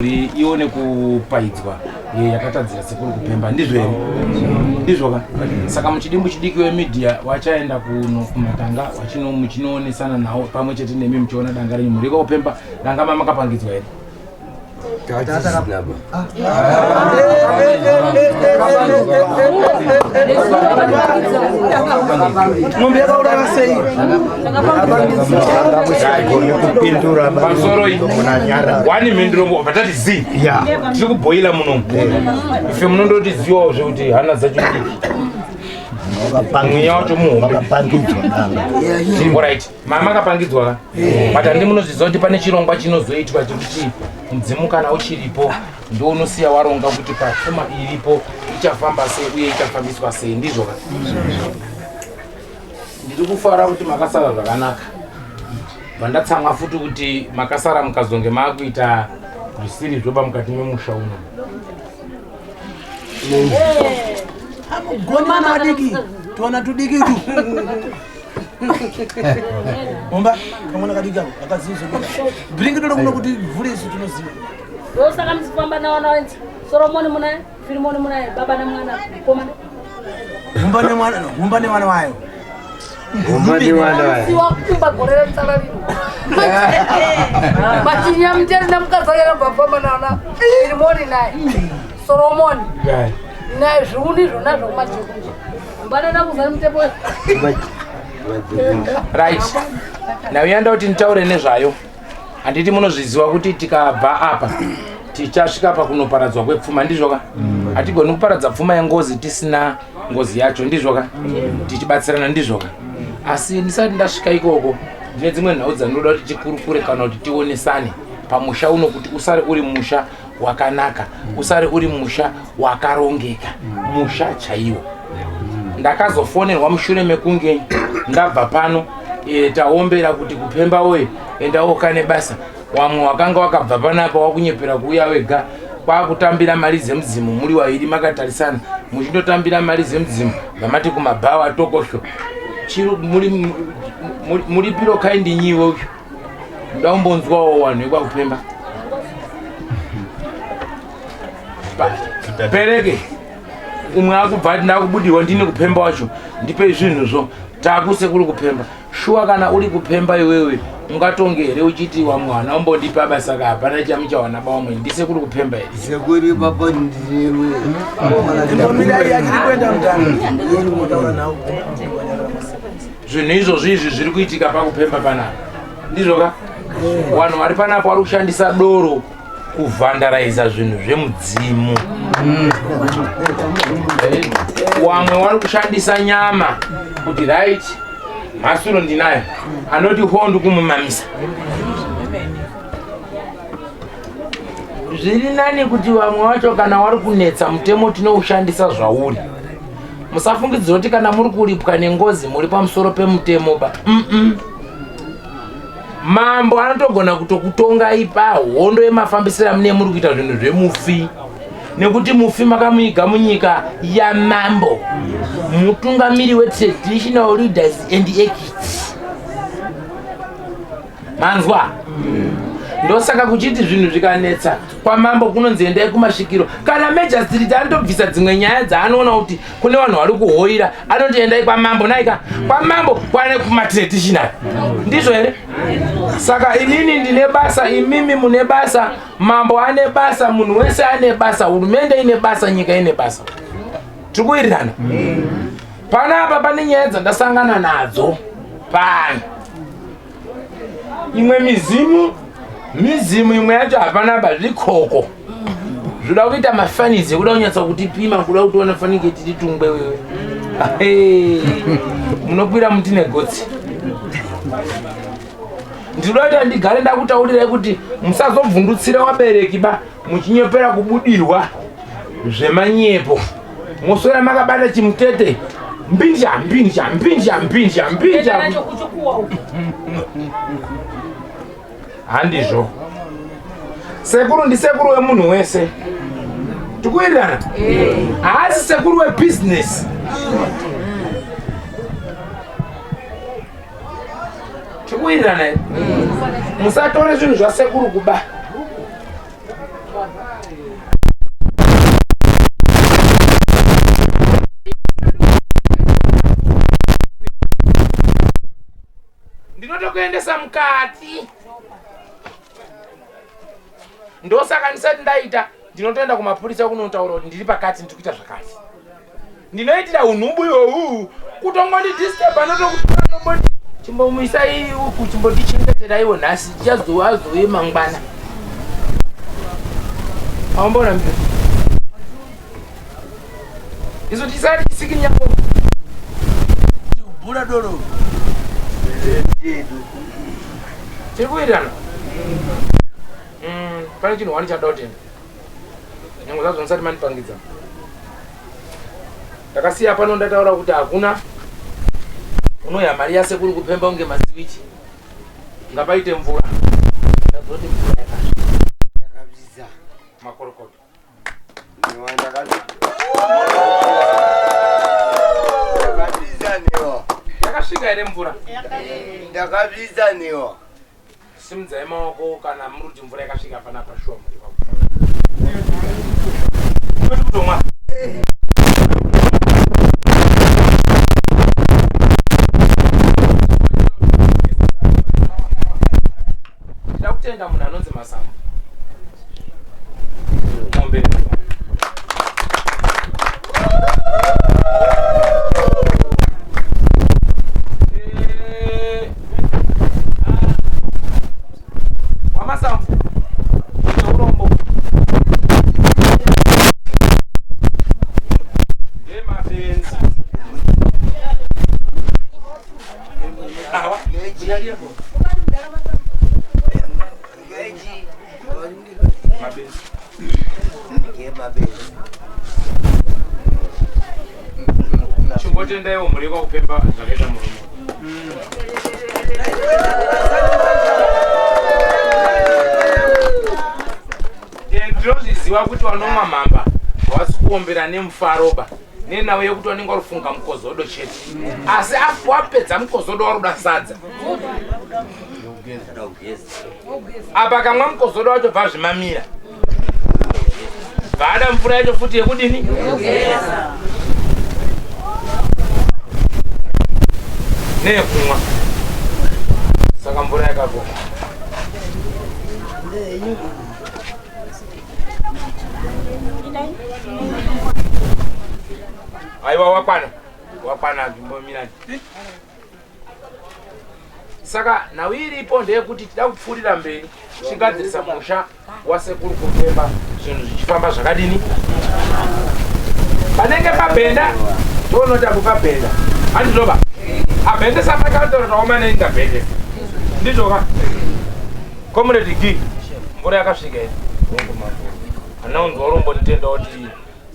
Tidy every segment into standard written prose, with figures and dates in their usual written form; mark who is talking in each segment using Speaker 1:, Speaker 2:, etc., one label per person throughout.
Speaker 1: Ione kupaidzwa yakatadzira sekuru kupemba ndizvo here? Ndizvo ka? Saka muchidimbu chidiki wemedia wachaenda kuno kumatanga wachino muchinoonesana nawo pamwe chete nemi muchiona danga renyu muriko kupemba danga mamakapangidzwa here?
Speaker 2: Mombe yakauraya sei?
Speaker 3: Kupindura
Speaker 1: pamusoro iyi wani mhinduro patati zi tiri kubhoila muno ife munondotiziwawo zvekuti hana dzacho diki mweya wacho muhombe. Alright, mama akapangidzwa ka, but handi munozviziva kuti pane chirongwa chinozoitwa chekuti mudzimu kana uchiripo ndo unosiya waronga kuti pafuma iripo ichafamba sei uye ichafambiswa sei, ndizvo ka? Ndiri kufara kuti makasara zvakanaka, vandatsamwa futi kuti makasara mukazonge maakuita zvisiri zvoba mukati memusha uno.
Speaker 2: Amugoni vana vadiki, tuwana tudiki tu. Mumba, kamwana kadiki ako, akaziva zvokuita. Bring dodo kuno kuti vhure isu tinoziva.
Speaker 4: Ndosaka muchifamba nawana wenzi Solomoni munaye, Filimoni munaye, baba namwana komana.
Speaker 2: Humba nemwana, humba nemwana wayo.
Speaker 3: Humba nemwana wayo.
Speaker 4: Siwa kumba gore remutsara rino. Machinyamuteri nemukadzi wake akabva famba nawana Filimoni naye, Solomoni naye, zviuni zvona zvokumachekunje. Mbanana kuzani mutepo.
Speaker 1: Right, nauya kuti nditaure nezvayo. Handiti munozviziva kuti tikabva apa tichasvika pakunoparadzwa kwepfuma, ndizvo ka? Hatigoni kuparadza pfuma yengozi tisina ngozi yacho, ndizvo ka? Tichibatsirana, ndizvo ka? Asi ndisati ndasvika ikoko, ndine dzimwe nhau dzandinoda kuti tikurukure kana kuti tionesane pamusha uno, kuti usare uri musha wakanaka, usare uri musha wakarongeka, musha chaiwo. Ndakazofonerwa mushure mekunge ndabva pano, taombera kuti kupemba woye endawo kane basa. Wamwe wakanga wakabva panapa wakunyepera kuuya wega, kwakutambira mari dzemudzimu muri wairi makatarisana, muchindotambira mari dzemudzimu vamati kumabhawa tokosho. Chiro muripiro kaindi nyiwe uyu ndaumbonzwawo wanhu ekwakupemba pereke umwe akubva ati ndakubudirwa ndine kupemba wacho, ndipei zvinhuzvo takusekuri kupemba. Shuwa, kana uri kupemba iwewe ungatonge here uchiti wamwe wana umbondipa basa ka hapana chamuchawana ba wamwe ndisekuri kupemba here?
Speaker 3: Sekuri baba ndiwe.
Speaker 2: Imbomirai achiri kuenda mutano. Kutaura nhau.
Speaker 1: Zvinhu izvozvo izvi zviri kuitika pakupemba panapa, ndizvo ka? Vanhu vari panapa vari kushandisa doro kuvhandaraisa zvinhu zvemudzimu. Wamwe vari kushandisa nyama kuti right, mhasuro ndinayo anoti ho ndikumumamisa. Zviri nani kuti vamwe vacho kana wari kunetsa mutemo tinoushandisa zvauri. Musafungidzira kuti kana muri kuripwa nengozi muri pamusoro pemutemo ba. Mambo anotogona kutokutongai pahondo yemafambisiro amune muri kuita zvinhu zvemufi, nekuti mufi makamuiga munyika yamambo, mutungamiri wetraditional leaders and acts. Manzwa? Ndosaka kuchiti zvinhu zvikanetsa kwamambo kunonzi endai kumasvikiro kana magistrate. Anotobvisa dzimwe nyaya dzaanoona kuti kune vanhu vari kuhoira, anoti endai kwamambo naika kwamambo kwane kumatraditional, ndizvo here? Saka inini ndine basa, imimi mune basa, mambo ane basa, munhu wese ane basa, hurumende ine basa, nyika ine basa. Tiri kuwirirana panapa. Pane nyaya dzandasangana nadzo pano. Imwe mizimu, mizimu imwe yacho hapana ba zvikoko zvoda kuita mafanizi ekuda kunyatsa kutipima, kuda kutiona fanike tiri tungwe. Wewe munokwira muti negotsi. Ndinoda kuti ndigare ndakutaurirai kuti musazobvundutsira wabereki ba muchinyepera kubudirwa zvemanyepo, moswera makabata chimutete, mbinja mbinja mbinja mbinja mbinja.
Speaker 4: Nacho kuchikuwa uku.
Speaker 1: Handizvo. Sekuru ndisekuru wemunhu wese, tikuwirirana? Haasi sekuru webhizinesi. Tikuwirirana here? Musatore zvinhu zvasekuru kuba. Ndinotokuendesa mukati. Ndosaka ndisati ndaita ndinotoenda kumapurisa kunotaura kuti ndiri pakati ndiri kuita zvakati. Ndinoitira unhubu iwohu kutongondidisturba notokutora ndomboti chimbomuisai uku chimbondichengeteraiwo nhasi tichazouya azouye mangwana. Aumboona mbiri. Isu tisati chisikinyako.
Speaker 2: Bura doro.
Speaker 1: Tiri kuwirirana? Pane chinhu wani chada kutenda. Nyangwe zvazvo musati mandipangidza. Ndakasiya pano ndataura kuti hakuna unoya mari yasekuru kupemba kunge masiwichi. Ngapaite mvura. Ndazoti mvura yakasvika.
Speaker 3: Ndakabvisa.
Speaker 1: Makorokoto.
Speaker 3: Newa ndakabvisa. Ndakabvisa newa.
Speaker 1: Yakasvika here mvura?
Speaker 3: Ndakabvisa newa.
Speaker 1: Simudzai maoko kana muri kuti mvura yakasvika panapa shuwa muri kwete kutomwa. Ndida kutenda munhu anonzi Masambo. Mombe. Wamasambo. Urombo. Ndemapenzi. Awa. Mabenzi.
Speaker 3: Ngemabenzi.
Speaker 1: Chimbotendaiwo mhuri kwakupemba zvakaita murume. Ndinozviziva kuti vanomwa mhamba havasi kuombera nemufaroba nenhau yekuti vanenge varifunga mukozodo chete, asi apo wapedza mukozodo waruda sadza apa kamwa mukozodo wacho bva zvimamira bvaada mvura yacho futi yekudini neyekumwa. Saka mvura yakagoma. Aiwa, wakwana wakwana, zvimbomira. Saka nhau iripo ndeyekuti tida kupfuurira mberi tichigadzirisa musha wasekuru Kupemba, zvinhu zvichifamba zvakadini. Panenge pabhenda toonoti apo pabhenda, handizvoba? Abhendesa pakatora taoma nei, ndabhendesa, ndizvoka? Comrade G, mvura yakasvika here? Hana unzwa urombo. Nditenda kuti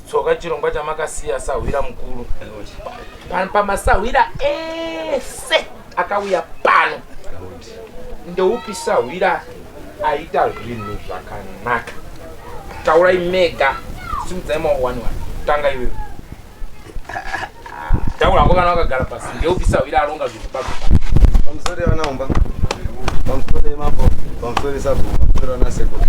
Speaker 1: tsoka chirongwa chamakasiya sahwira mukuru pamasahwira ese akauya pano, ndeupi sahwira aita zvinhu zvakanaka? Taurai mega, simudzai maoko wani wani. Tanga iwewe, taura hako kana wakagara pasi. Ndeupi sahwira aronga zvinhu pako?
Speaker 5: Pamusoro yevanaumba, pamusoro yemambo, pamusoro yesabhuku, pamusoro yevanasekuru.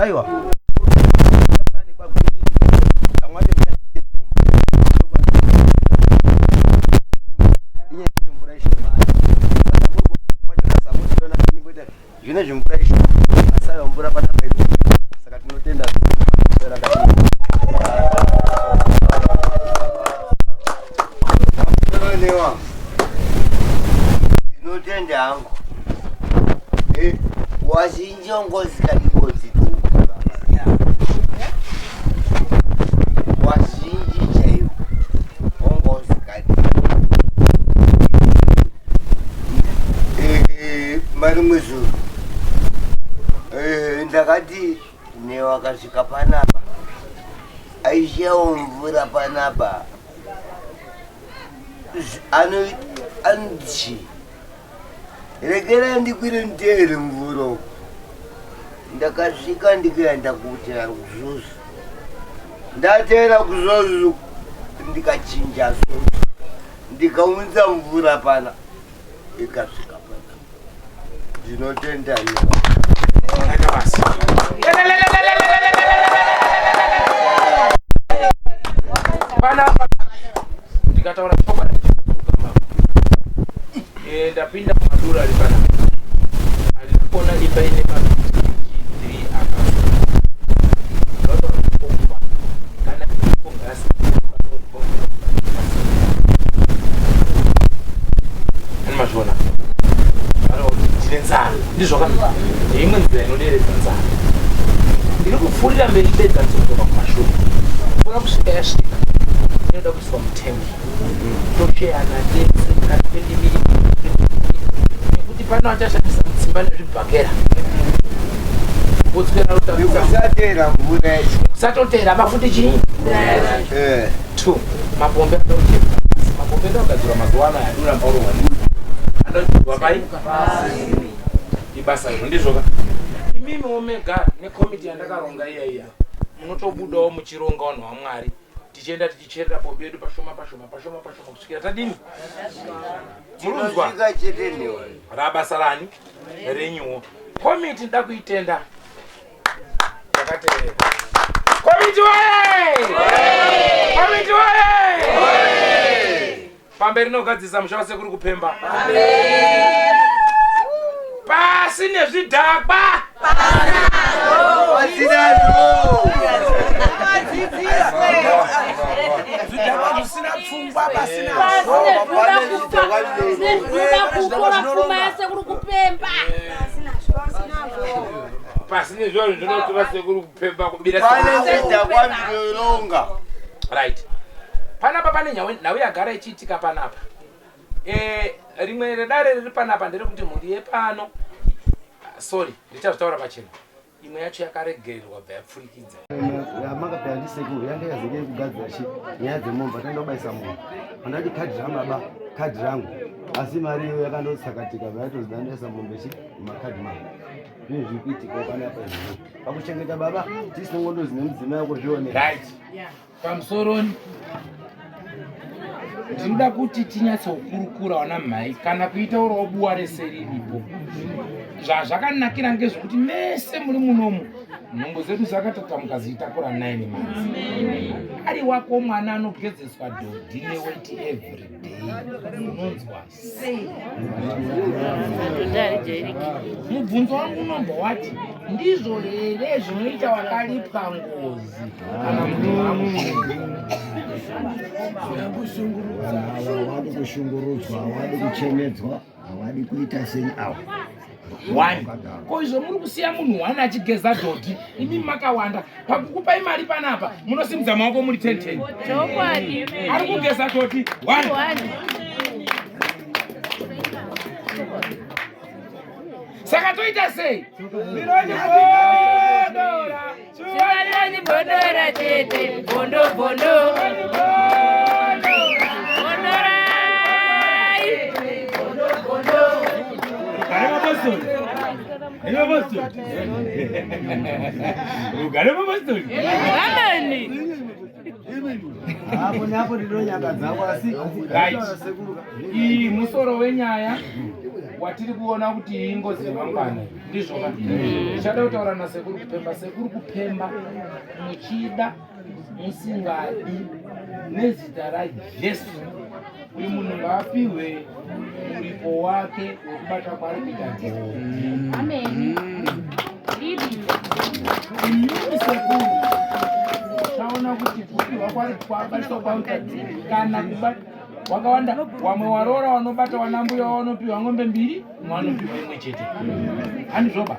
Speaker 5: Aiwa, zvine zvimvura ishoma, asi aiwa, mvura panapa iri, saka tinotenda.
Speaker 3: Newa. Ndinotenda hangu. Wazhinji ongozika ngozi wazhinji chaiwo ongozika. Marimwe zuro ndakati newakasvika panapa aishawo mvura panapa, anoti Regerai ndikwire nditeere mvura uko. Ndakasvika ndikaenda kuteera kuzozi. Ndateera kuzozi ndikachinja sozi. Ndikaunza mvura pana ikasvika pana. Ndinotenda
Speaker 1: Panapa ndikataura chokwadi eh, ndapinda mumadura ari panapa handiri kuona imba ine ma3 aka kana ngasi mazviona tine nzara ndizvo neimwe nzira inoderedza nzara ndiri kupfuurira mberi bedza ndizodzoka kumashure mvura kusvika yasvika inoda kuiswa mutengi tocheyana tese kana 20 mili nekuti pano achashandisa mutsimba nezvibhakera votswera
Speaker 3: Kusatera mvura yacho.
Speaker 1: kusatotera mafuti chii
Speaker 3: Eh.
Speaker 1: two mapombe anochekwa mapombe ndogadzirwa mazuva ano adura mbaurwa anochekwa pai ibasa iro ndizvoka imimi omega nekomiti yandakaronga iya iya munotobudawo muchironga vanhu vamwari tichienda tichicherera pombe yedu pashoma pashoma pashoma pashoma kusvikira tadini murunzwa
Speaker 3: Tinosvika chete newe.
Speaker 1: rabasa rani renyuwo komiti nda kuitenda yakateerera komiti woye komiti woye pamberi nogadzirisa musha wasekuru kupemba pasi nezvidhakwa
Speaker 2: Zvidhakwa zvisina pfungwa pasina
Speaker 4: Nezvinoda kutora pfuma yasekuru kupemba.
Speaker 1: pasi nezviro zvinotora sekuru kupemba kubira
Speaker 3: Pane
Speaker 1: sekuru.
Speaker 3: zvidhakwa zvinoronga.
Speaker 1: Right, panapa pane nhau yagara ichiitika panapa. Rimwe redare riri panapa nderekuti mhuri yepano, sorry, ndichazvitaura pachena, imwe yacho yakaregererwa bva yapfurikidza.
Speaker 5: Yamakapera ndisekuru yanga yazenge kugadzira chi nyaya dzemombe taindobaisa munhu andati kadhi rababa kadhi rangu asi mari iyo yakandotsakatika vaitozi dandaisa mombe chi mumakadhi mangu zvinhu zviri kuitika panapa izvozvo pakuchengeta baba tisinongondozi nemudzimai wako zvioneka.
Speaker 1: Right, pamusoroni ndinoda kuti tinyatsokurukura wana mhai kana kuitaurawo buwa rese riripo. Zvazvakanakira ngezvekuti mese muri munomu nhumbu dzedu dzakatatamuka dzichitakura 9 months. Ari wako mwana anogezeswa dhodhi neweti every day, unonzwa sei? Mubvunzo wangu unombo wati ndizvo here zvinoita wakaripwa ngozi kana munhu
Speaker 6: Vanhu ava havadi kushungurudzwa, havadi kuchemedzwa, havadi kuita sei ava.
Speaker 1: One ko izvo muri kusiya munhu one achigeza dhodhi, imi makawanda pakukupai mari panapa munosimudza maoko muri 10 10.
Speaker 7: Chokwadi.
Speaker 1: Ari kugeza dhodhi one.
Speaker 7: One.
Speaker 1: Saka toita sei? Mironi bondora.
Speaker 7: Chivanani bondora chete. Bondo bondo. Bondorai.
Speaker 1: Rugare mapostori, mapostori, rugare mapostori.
Speaker 7: Ameni.
Speaker 5: Apo neapo ndinonyanga dzangu asi
Speaker 1: Right. Iyi musoro wenyaya watiri kuona kuti iyi ingozi yemangwana, ndizvoka? Ndichada kutaura nasekuru Kupemba. Sekuru Kupemba, muchida musingadi, nezita raJesu, uyu munhu ngaapiwe muripo wake wekubata kwaari kuita dhoo.
Speaker 7: Ameni. Riri.
Speaker 1: Imimi sekuru taona kuti kupiwa kwari kwabatiswa kwaita kana kubata wakawanda. Wamwe waroora wanobata wanambuya wanopiwa ng'ombe mbiri, mumwe anopiwa imwe chete, handizvoba?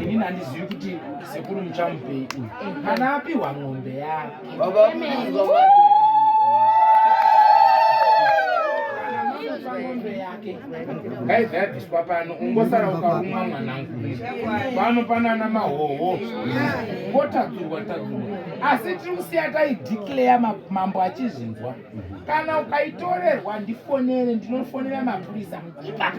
Speaker 1: Inini handizivi kuti sekuru muchamupei uyu kana apiwa ng'ombe yake.
Speaker 3: Baba
Speaker 1: Kana mamupa ng'ombe yake ngaibva yabviswa pano, ungosara ukarumwa mwanangu pano panana mahoho ngotadzurwa tadzurwa. Asi tiri kusiya taideclare mambo achizvinzwa. Kana ukaitorerwa ndifonere, ndinofonera mapurisa ipapo.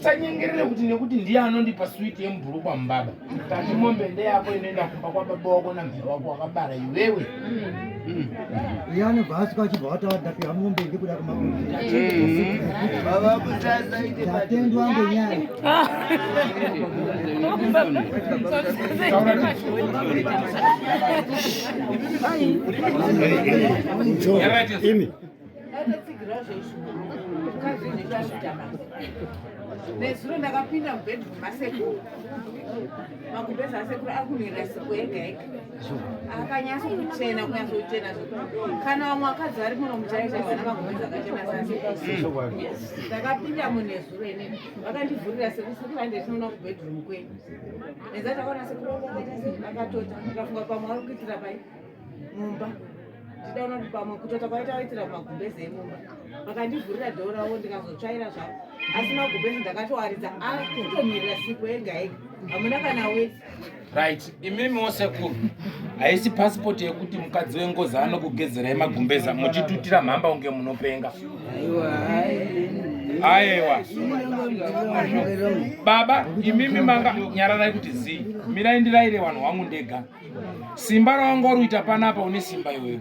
Speaker 1: Usanyengerere kuti nekuti ndiye anondipa switi yemubhurukwa mubaba. Tati mombe ndeyako inoenda kumba kwababa wako namai wako wakabara iwewe.
Speaker 6: Iye anobva asvika achibva wataura ndapiwa mombe ndikuda kumakuti.
Speaker 3: Baba musasaite
Speaker 6: Ndatendwa ngenyaya.
Speaker 5: Imi.
Speaker 8: Nezuro ndakapinda mubedroom masekuru, magumbezi asekuru ari kunhuhwirira siku ega ega, akanyatso kuchena, kunyatso kuchena zvekuti kana vamwe vakadzi vari muno muchaita vana magumbezi akachena sasekuru. Ndakapinda munezuro inini, vakandivhurira sekuru, sekuru handetinoona kubedroom kwenyu. Neza takaona sekuru vangu vakaita sei, vakatota. Ndikafunga pamwe vari kuitira pai mumba, ndidaona kuti pamwe kutota kwaita vaitira magumbezi emumba. Vakandivhurira dhoo ravo, ndikazotsvaira zvavo, asi magumbezi ndakatowaridza akutomirira siku ega ega, hamuna kana weti.
Speaker 1: Right, imimiwo sekuru, haisi pasipoti yekuti mukadzi wengozi anokugezerai magumbeza muchitutira mhamba unge munopenga. Aiwa baba, imimi manga nyararai kuti zii, mirai ndiraire vanhu wangu ndega. Simba rawanga uri kuita panapa, une simba iwewe.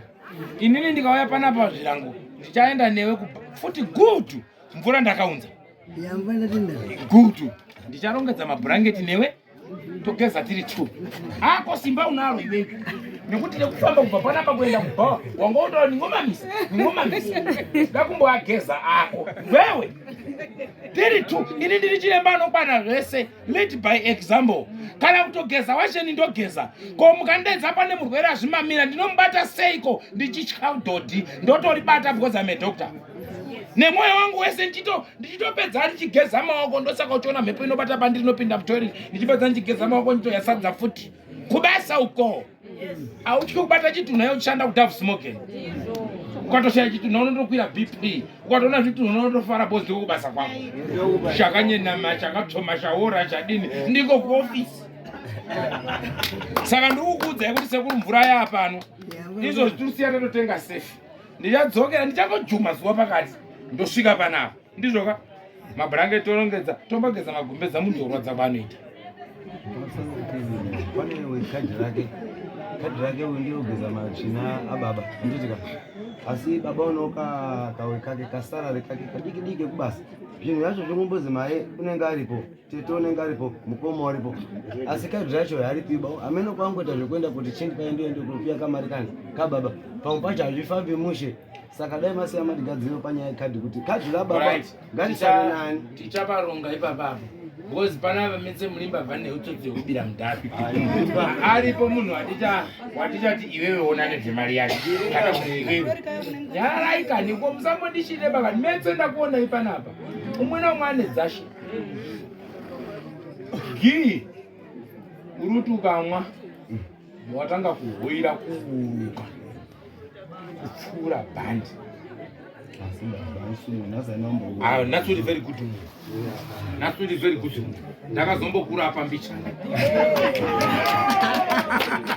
Speaker 1: Inini ndikauya panapa zvirango ndichaenda newe futi gutu mvura ndakaunza gutu, ndicharongedza mabhurangeti newe togeza tiri two. Ako simba unaro iwewe, nekuti nekufamba kubva panapa kuenda kubhawa wanga utoa ningomamisa ningomamisa, ndakumboageza ako wewe tiri two. Ini ndiri chiremba anokwana zvese, lead by example. Kana kutogeza washeni ndogeza. Ko mukandedza pane murwere azvimamira ndinomubata seiko ndichitya dhodhi? Ndotoribata because I'm a doctor nemwoyo wangu wese, ndichitopedza ndichigeza maoko. Ndosaka uchiona mhepo inobata pandiri, inopinda mutoilet, ndichipedza ndichigeza maoko, nditoyasadza futi kubasa uko. Hautyi kubata chitunha uchishanda kuDove Morgan? Ukatoshaya chitunha unotokwira BP. Ukatoona zvitunha unotofara boss, ndiko kubasa kwako. Chakanyenama, chakatsvoma, chaora, chadini, ndiko kuofisi. Saka ndikukuudzai kuti sekuru, mvura yaapano izvo zvitirisiya tatotenga sefi. Ndichadzokera, ndichangojuma zuva pakati, ndosvika panapa. Ndizvoka, mabhurangeti torongedza, tombogeza magumbeza, munhu orwadza kwaanoita.
Speaker 5: Pane wekadhi rake, kadhi rake uyu ndiye kugeza matsvina ababa, handitika? Asi baba unoka kawe kake kasarare kake kadiki diki kubasa, zvinhu zvacho zvongombozi maye unenge aripo, tete unenge aripo, mukoma aripo, asi kadhi racho haripiba. Amene kwangoita zvekuenda kuti chindipai ndiende kupiya kamari kani kababa, pamwe pacho hazvifambi mushe. Saka dai masiya matigadziro panyaya yekadhi, kuti kadhi rababa ngarisare nani.
Speaker 1: Tichaparonga ipapapo because panapa metse mulimba vane utsotsi hwekubira mudhara aripo. Munhu watichati iwewe ona nezvemari yake, kana kuti iwewe nyarai kani ko musambondishire kani metse. Ndakuonai panapa, umwe naumwe ane dzashe. Gii uri kuti ukamwa watanga kuhoira kuuruka kupfuura bhandi.
Speaker 5: Asi baba isumu nhasi anombo.
Speaker 1: Ah, that's really very good munhu. That's really very good munhu. Ndakazombokurapa mbichana.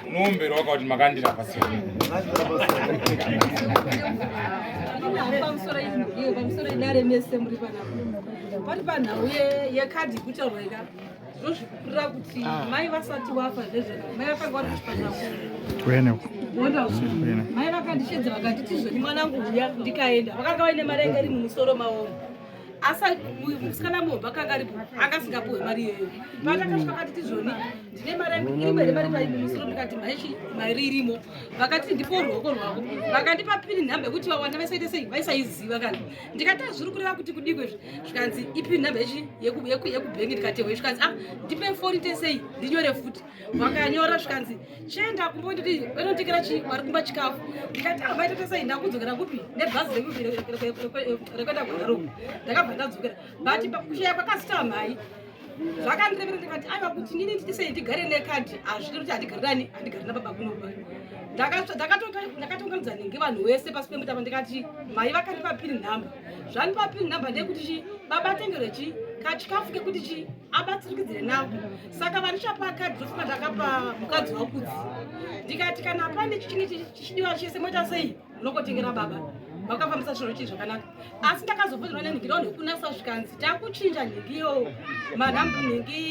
Speaker 1: Unoomberwa wakati makandirapa sei?
Speaker 9: Pamusoro iyo, pamusoro idare mese muri panapa, pari panhau yekadhi kutaurwa ika, ndozvikukurira kuti mai vasati wafa zvezvo, mai vakanga vari kuchipatara Gonda. Mai vakandishedza vakati, "Tizvoni mwanangu, uya." Ndikaenda, vakanga vaine mari yanga iri mumusoro mavomo, asi musikana muhombe akanga aripo angasingapuhwe mari iyoyo. Patakasvika vakati, "Tizvoni, ndine mari yangu irimo here, mari pai mumusoro?" Ndikati, "Maichi, mari irimo." Vakati, "Ndipo ruoko rwako." Vakandipa pin nhamba yekuti vawana vaisaite sei, vaisaiziva kana. Ndikati, "Zviri kureva kuti kudiko izvi?" Zvikanzi, "Ipin nhamba yechi yekubhengi." Ndikati, "Ewe." Zvikanzi, "Ah, ndipe foni tesei ndinyore futi." Vakanyora, zvikanzi, "Chienda kumbonditi vanotekera chi vari kumba chikafu." Ndikati, "Ah, maita sei?" Ndakudzokera kupi nebhazi rekuenda kuHarare. Ndakabva ndadzokera, but kushaya kwakazita mhai zvakandiremera. Ndikati, "Aiwa, kuti nini ndisei ndigare nekadhi hazvidi kuti handigari nani, handigari nababa kunoba." Ndakatounganidza nenge vanhu vese pasi pemutapa. Ndikati, "Mai vakandipa pin nhamba. Zvandipa pin nhamba ndeyekuti chi baba atengerwe chi kachikafu kekuti chi abatsirikidzire nako. Saka vandichapa kadhi, ndofunga ndakapa mukadzi wakudzi." Ndikati, "Kana pane chichinge chichidiwa chese, moita sei, munongotengera baba." Vakafambisa zviro chii zvakanaka. Asi ndakazofonera nenhingi rawo nekunasa zvikanzi takuchinja nhingi iyo manhambu nhingi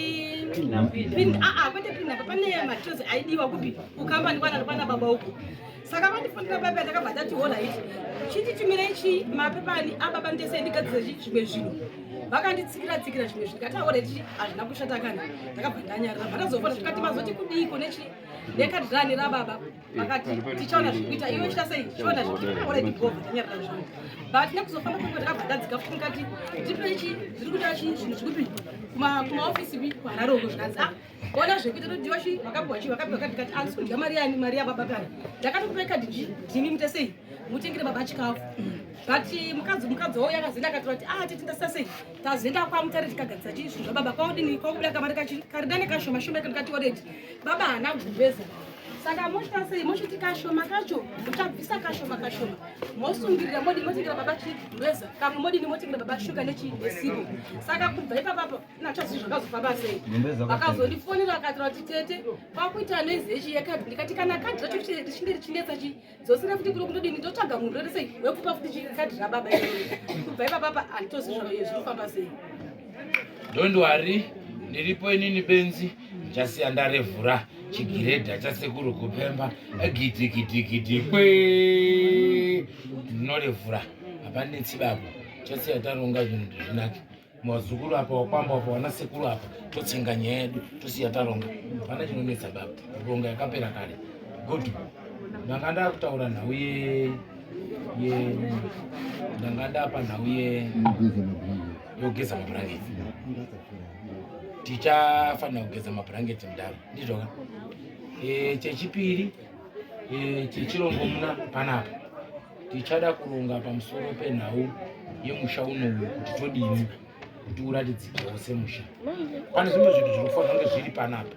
Speaker 9: pin aa kwete pin apa pane madetails aidiwa kupi kukambani kwana kwana baba uku. Saka vandifonera baba ndakabva ndati hola iti chititumirei chi mapepa ani ababa ndese ndigadzire chi zvimwe zvinhu. Vakanditsikira tsikira zvimwe zvinhu ndikati ahora iti hazvina kushata kana ndakabva ndanyarara. Vandazofona zvikati mazoti kudiiko nechi nekadhi rani rababa. Vakati tichaona zvekuita iwe chita sei chiona zvekuita already go ndanyarara zvangu. But nekuzofamba kwenguva ndakabva ndadzika futi ndikati ndipei chi zviri kuita chi zvinhu zvikupi kuma kumaofisi pi kuHarare uko zvikanzi ah ona zvekuita todiwa chi vakapiwa chi vakapiwa kadhi kati handisi kudya mari yani mari yababa kani ndakatokupai kadhi chi ndimi muite sei mutengere baba chikafu but mukadzi mukadzi wauya akazoenda akatora kuti ah tete ndasita sei tazoenda kwamutare tikagadzisa chi zvinhu zvababa kwaudini kwakubuda kamari kachi karidane kashoma shoma ndikati already baba haana gumbeza saka mochita sei mochiti kashoma kacho muchabvisa kashoma kashoma mosungirira modini motengera baba chigumbeza kamwe modini motengera baba shuga nesipo saka kubva ipapapo nachazivi zvakazofamba sei vakazondifonera vakataura kuti tete kwakuita noise yechi yekadhi ndikati kana kadhi racho richinge richinetsa chi dzosera futi kuno kundodini ndotsvaga munhu ndoita sei wekupa futi chi kadhi rababa iroro kubva ipapapa handitozivi zvinofamba sei
Speaker 1: Don't worry, ndiripo inini benzi ndichasiya ndarevhura chigiredha chasekuru kupemba gidi gidi gidi kwe ndinorevhura hapanetsi baba chasiya taronga zvinhu kuti zvinake mazukuru apa wakwamba apa wana sekuru apa totsenga nyaya yedu tosiya taronga hapana chinonetsa baba ronga yakapera kare good ndanga ndakutaura nhau ye ye ndanga ndapa nhau ye yokugeza mabhurangeti tichafanira kugeza mabhurangeti mudaro ndizvoka e, chechipiri e, chechirongomuna panapa tichada kuronga pamusoro penhau yemusha unowu kuti todini kuti uratidzikewo semusha pane zvimwe zvinhu zvinofanira kunge zviri panapa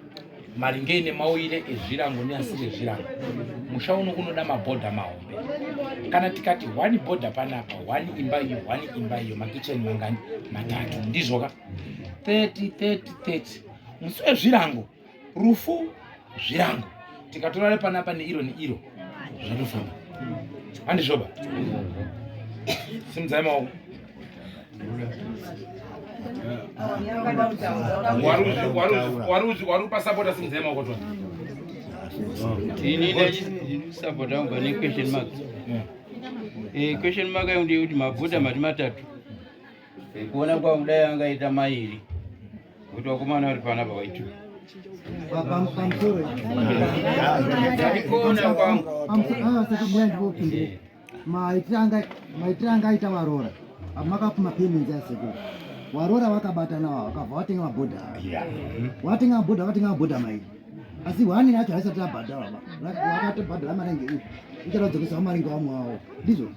Speaker 1: maringe nemauyire ezvirango neasiri ezvirango musha uno unoda mabhodha mahombe kana tikati one bhodha panapa one imba iyo one imba iyo makicheni mangani matatu ndizvoka 30 30 30 musi wezvirango rufu zvirango tikatora repanapa neiro neiro zvatofamba handizvoba simudzai maoko wari kupasapota simudzai maoko tona
Speaker 3: ini ndisapota yangu pane question mark eh, question mark yangu ndeyekuti mabhodha mati matatu eh, kuona kwangu dai angaita mairi kuti vakomana vari panapa vaitu kuona kwangu
Speaker 5: maitire anga aita varoora makapuma payments yasekuru waroora vakabatana vakabva vatenga mabhodha watenga mabhodha vatenga mabhodha mairi asi one yacho haisati yabhadharwa vakatobhadhara maringe iyi ichada kudzokesa maringe vamwe wavo ndizvo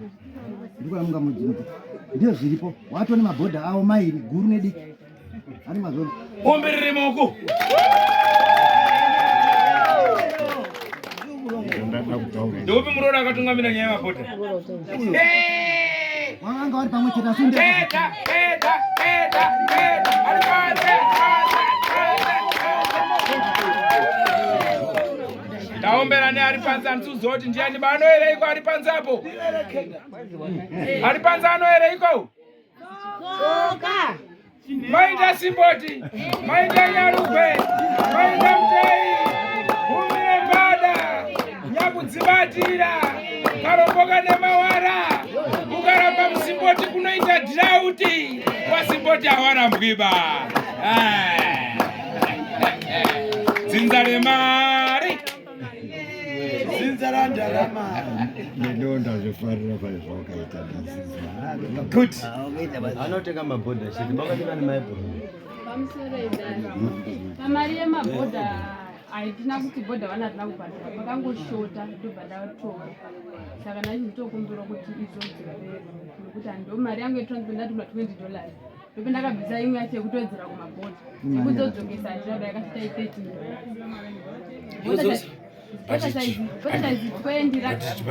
Speaker 5: ndikuona munga mudzimudzi ndizvo zviripo watone mabhodha avo mairi guru nediki ani mazona
Speaker 1: omberere maoko ndeupi muroora akatungamira nyaya yemabhodha
Speaker 5: Wanga vari pamwe chete asi
Speaker 1: Eda, eda, eda, eda, ari panze, panze, panze. Taombera neari panze handisi kuziva kuti ndiani banoereiko ari panze apo ari panze anoereiko Maita Simboti, maita Nyarugwe, maita Mutei, Gumire Mbada, Nyakudzibatira, Karomboka nemawara, ukaramba musimboti kunoita dhirauti, wasimboti hawarambwiba. Eh. Dzinza remari.
Speaker 6: Dzinza randarama. Neniwo ndazvifarira pane zvawakaita ndazizwa.
Speaker 1: Good.
Speaker 5: Anotenga mabhodha chete makatenga nemaibhuru.
Speaker 7: Pamusoro idai. Pamari yemabhodha hatina kuti bhodha vana hatina kubhadhara pakangoshota ndobva ndatora saka ndachitokumbira kuti izodzorerwe nekuti handiwo mari yangu yetransport ndatumira 20 dollars ndope ndakabvisa imwe yacho yekutowedzera kumabhodha yekuzodzokesa handina yakasvika i 13 dollars.
Speaker 1: But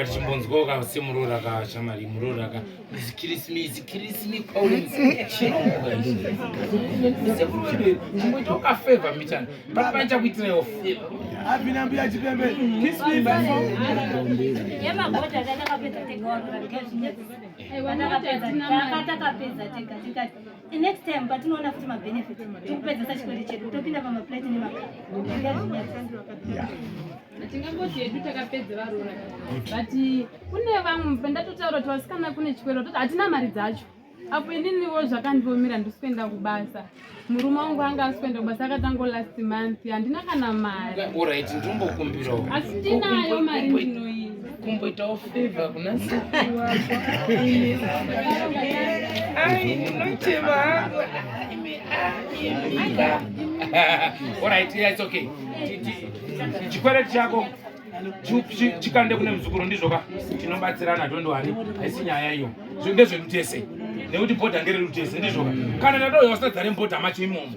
Speaker 1: chimbonzwawo ka semuroora ka shamari muroora ka kirismisi kirisimi kwauri chirungu ka chimboitawo ka favor mbichana but pandichakuitiraiwo favor.
Speaker 2: Abina mbuya chipembe. Kiss me before.
Speaker 10: Yemabhodha takapedza tega warura ngezvinyadzi takapedza tega tikati next time patinoona futi mabenefit tikupedzesa chikwere chedu topinda pamaplate nemakapa ngezvinyadzi.
Speaker 7: Tingangoti hedu takapedza varoora, but kune vamwe pandatotaura kuti vasikana kune chikwero toti hatina mari dzacho. Apo ininiwo zvakandiomera, ndisi kuenda kubasa, murume wangu anga asi kuenda kubasa akatango last month, handina kana mari.
Speaker 1: Alright, ndombokumbirawo.
Speaker 7: Asi ndinayo mari, ndinoiza.
Speaker 1: Kumboitawo favor kuna sekuru wako. Ai, ndinochema hangu. Imi, ah, imika. Alright, yeah, it's okay. Chikwereti chako chikande kune muzukuru, ndizvoka tinobatsirana, don't worry, haisi nyaya iyo. Ndezvedu tese nekuti bhodha ngeredu tese, ndizvoka. Kana ndatoyawo sadza remubhodha macho imomo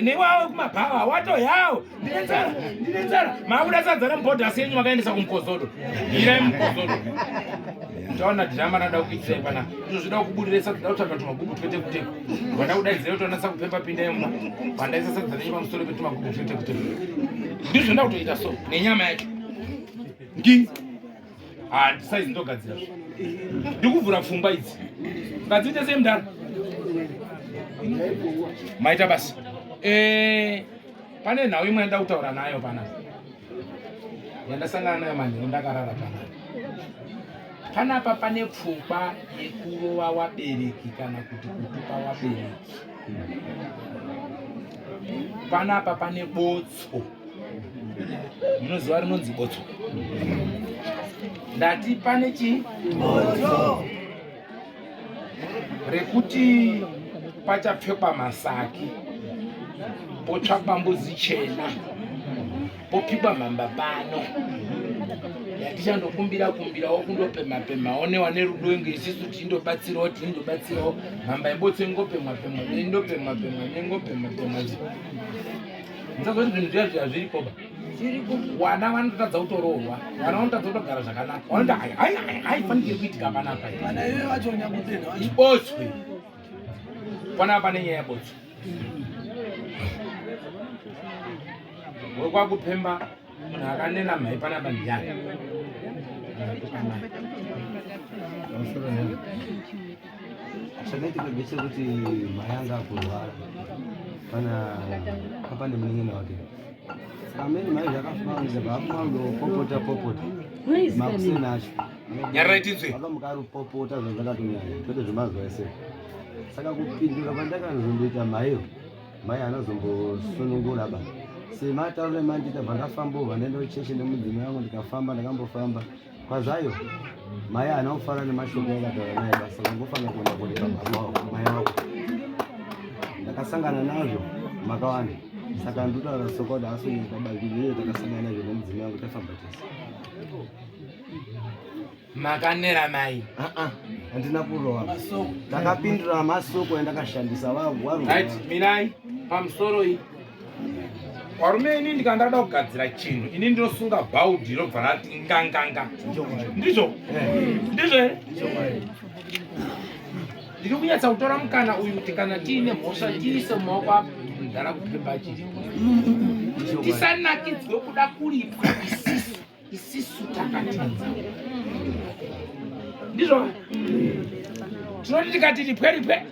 Speaker 1: newawo kumabhawa watoyawo, ndine nzara, ndine nzara, maakuda sadza remubhodha senyu makaendesa kumukozodo, irai mukozodo. Taona dhirama rada kuitirai pana izvo zvida kubudirira sadza, da kutsvaga tumagubu twete kuteko vada kudaidzira kuti vanatsa kupemba pinda imuna vandaisa sadza renyu pamusoro petumagubu twete kuteko, ndizvo nda kutoita so nenyama yacho ngi handisaizi ndogadzira ndikuvhura pfungwa idzi ngadziite sei mudaro. Maita basa. Pane nhau imwe yandida kutaura nayo panapa yandasangana nayo manheru ndakarara panapa. Panapa pane pfungwa yekurova wabereki kana kuti kutuka wabereki. Panapa pane botso, munoziva rinonzi botso. Ndati pane chii? Botso rekuti pachapfekwa masaki, potsvakwa mbudzi chena, popikwa mhamba pano yatichandokumbira kumbirawo kundopemha pemhawo newane rudo inge isisu tichindobatsirawo tichindobatsirawo mhamba yebotso ingopemwa pemwa neindopemwa pemwa neingopemwa pemwa. Musazoti zvinhu zviya zviya zviripoba. Wana vanotadza kutoroorwa, wana vanotadza kutogara zvakanaka, vanoti hai hai hai haifanikiri kuitika panapa.
Speaker 2: Vana ive vacho nyakutenda vacho.
Speaker 1: Ibotswe panapa, pane nyaya yebotswe wekwakupemba munhu akanena mhai panapa ndiyani?
Speaker 5: Chakaitika ndechekuti mai anga akurwara pana papa nemunin'ina wake. Saka amene mai zvakafamba vakumangopopota popota makuseni acho.
Speaker 1: Nyararai tinzwe.
Speaker 5: Vakamuka aripopota zvazvakatonyanya kwete zvemazuva ese. Saka kupindura kwandakazondoita maiyo, mai anozombosunungura ba semataurire mandiita, bva ndafamba ndaenda kuchechi nemudzimai wangu, ndikafamba ndakambofamba kwazayo, mai haana kufara nemashoko akataura naye basa kungofanira kuenda kuripa baba wako mai wako. Ndakasangana nazvo makawanda, saka ndotaura sokwadi asonyeka baviri takasangana nazvo nemudzimai wangu tafamba tese.
Speaker 1: Makanera mai?
Speaker 5: Handina kurova, ndakapindura masoko andakashandisa.
Speaker 1: Right, mirai pamusoro iyi. Varume, ini ndikandada kugadzira chinhu, ini ndinosunga bhaudhi robva rati nganganga. Ndizvo ndizvo here? Ndiri kunyatsa kutora mukana uyu kuti kana tiine mhosva tiise mumaoko amudhara kupemba chiripo, tisanakidzwe kuda kuripwa isisu, isisu takatadza. Ndizvo tinoti tikati ripwe ripwe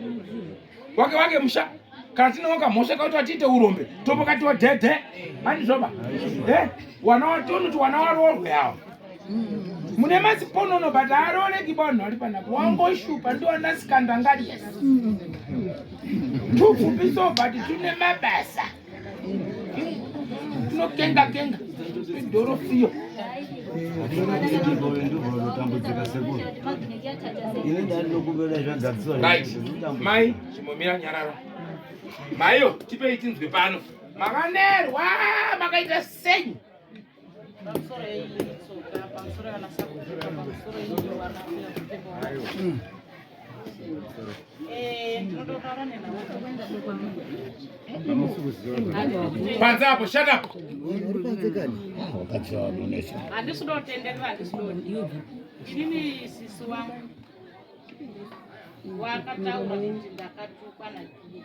Speaker 1: wake wake musha, kana tinoka mhosva kauti atiite urombe topokatiwa dhedhe handizvoba. Wana watonoti wana waroorwe awo mune maziponono, but arooreki vanhu vari panapo wangoshupa ndiwana sikandangari tupfupi so, but tune mabasa tunokenga kenga idhorofiyo.
Speaker 5: Ndobva sekuru, ini ndandinokumbira zvagadziswa.
Speaker 1: Right, mai chimbomira, nyarara maiyo, tipei tinzwe pano makanerwa makaita sei?
Speaker 11: Pamusoro yeitsoka, pamusoro vana sakuka, pamusoro yewana.
Speaker 1: Panze apo, shut up.
Speaker 11: Handisi kuda kutenderera, handisi kuda. Inini sisi wangu wakataura kuti ndakatukwa naGiya,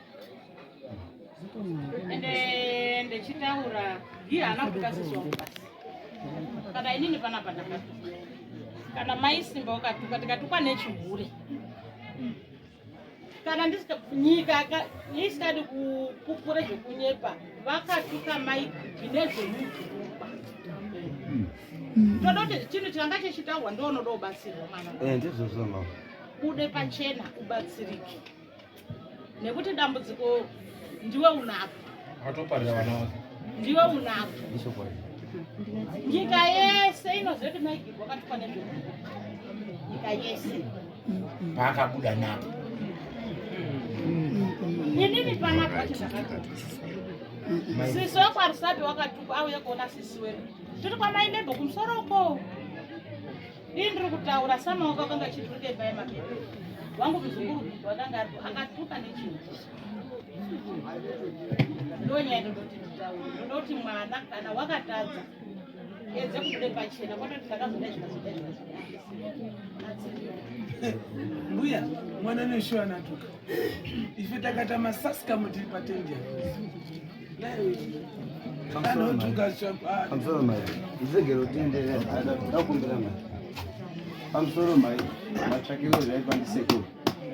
Speaker 11: ende ndechitaura Giya haana kutuka sisi wangu basi. Kana inini panapa ndakatuka, kana mai Simba wakatuka, tikatukwa nechihure. Kana ndisika nyika isikadi kupupura zvekunyepa, vakatuka mai nezvemubhurukwa. Toda kuti chinhu changa chichitaurwa, ndoonoda ubatsirwa mwana.
Speaker 5: Eh, ndizvozvo mama.
Speaker 11: Bude pachena ubatsirike, nekuti dambudziko ndiwe unaro.
Speaker 1: Atoparira vana vake.
Speaker 11: Ndiwe unaro.
Speaker 5: Ichokwadi.
Speaker 11: Nyika yese inoziva kuti maigirwa wakatukwa nezvemubhurukwa, nyika yese.
Speaker 1: Paakabuda napo.
Speaker 11: Inini panapa wacho ndakatuka. Sisi wekwaRusape wakatukwa, auye kuona sisi wedu tiri kwamai Membo kumusoro uko. Ii, ndiri kutaura samaoko akanga achiturika imba yemapepa wangu, muzukuru wakanga aripo akatuka nechinhu. Ndonyaya ndodoti nditaure, ndodoti mwana kana wakatadza edze kubude pachena, kwatoti ndakazodai, zvikazodai, zvikazodai.
Speaker 2: Mbuya, mwana neshuwa anatuka. Ife takata masaskamu tiri patendi. Anotuka.
Speaker 5: Pamusoro mai, ndizegero tienderere, ndakumbira mai. Pamusoro mai, matsvakiro zvaitwa ndisekuru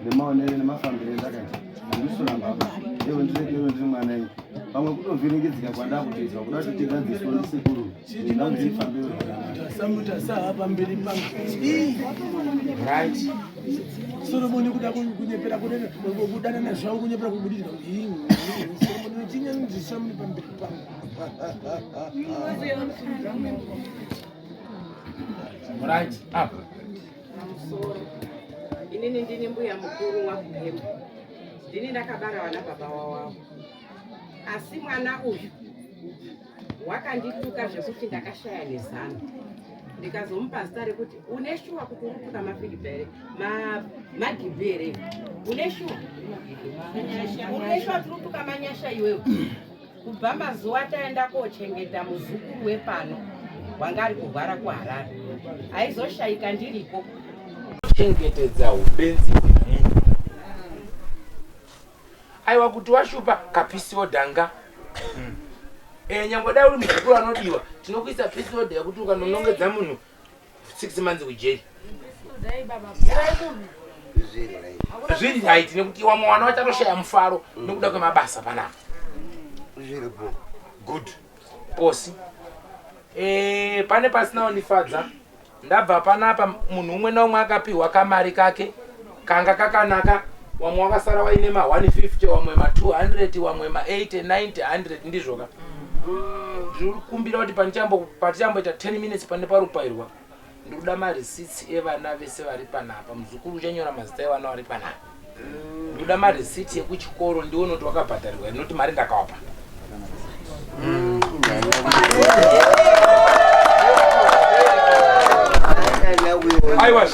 Speaker 5: nemaonero nemafambiro endakaita, handisuramba apa. Ivo ndirekero, ndiri mwana ini. Pamwe kutovhiringidzika kwandakutoitwa kuda kuti tigadziswe ndisekuru, ndingamuzifambiro zvakanaka.
Speaker 2: Samutasa pamberi pangu.
Speaker 1: Right.
Speaker 2: Solomoni kuda kunyepera kudanana zvavo, kunyepera kubudira. Solomoni chinyanzi, Solomoni pamberi pangu.
Speaker 1: Right. Up.
Speaker 8: Pamusoro, inini ndini mbuya mukuru wakuhema, ndini ndakabara vana baba wawavo, asi mwana uyu wakandituka zvekuti ndakashaya nezano. Ndikazomupa zita rekuti une shuwa kuti uri kutuka maFilipi here, Magibhi here? Une shuwa, une shuwa tiri kutuka manyasha iwewe? Kubva mazuva taenda kochengeta muzukuru wepano wanga ari kurwara kuHarare, aizoshayika ndiriko.
Speaker 1: Chengetedza ubenzi hwemunhu. Aiwa, kuti washupa kapeace order nga nyangwe dai uri muzukuru anodiwa, tinokuisa peace order yekuti ukanonongedza munhu, 6 months kujeri. Zviri right nekuti wamwe wana vachatoshaya mufaro nekuda kwemabasa panapa.
Speaker 5: Zviripo.
Speaker 1: Good posi. Pane pasina undifadza. Ndabva panapa, munhu umwe naumwe akapiwa kamari kake kanga kakanaka. Wamwe wakasara waine ma150, wamwe ma200, wamwe ma80, 90, 100. Ndizvoka? Ndiri kukumbira kuti patichamboita 10 minutes pane parupairwa, ndikuda marisits evana vese vari panapa. Muzukuru uchanyora mazita evana vari panapa. Ndikuda marisiti ekuchikoro, ndione kuti wakabhadharirwa, noti mari ndakawapa. Aiwa,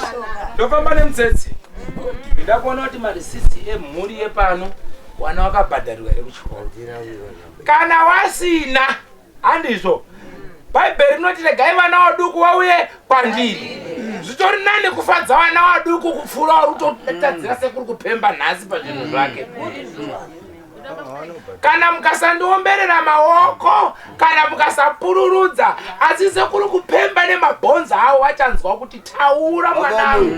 Speaker 1: ndofamba nemutsetse. Ndakuona kuti marisiti emhuri yepano, wana wakabhadharirwa here kuchikoro? Kana wasina, handizvo, Bhaibheri rinoti regai vana vaduku vauye kwandiri. Zvitori nani kufadza vana vaduku kupfuura uri kutotadzira sekuri kupemba nhasi pazvinhu zvake. Kana mukasandiomberera maoko, kana mukasapururudza, asi sekuri kupemba nemabhonzo avo vachanzwa kuti taura mwanangu.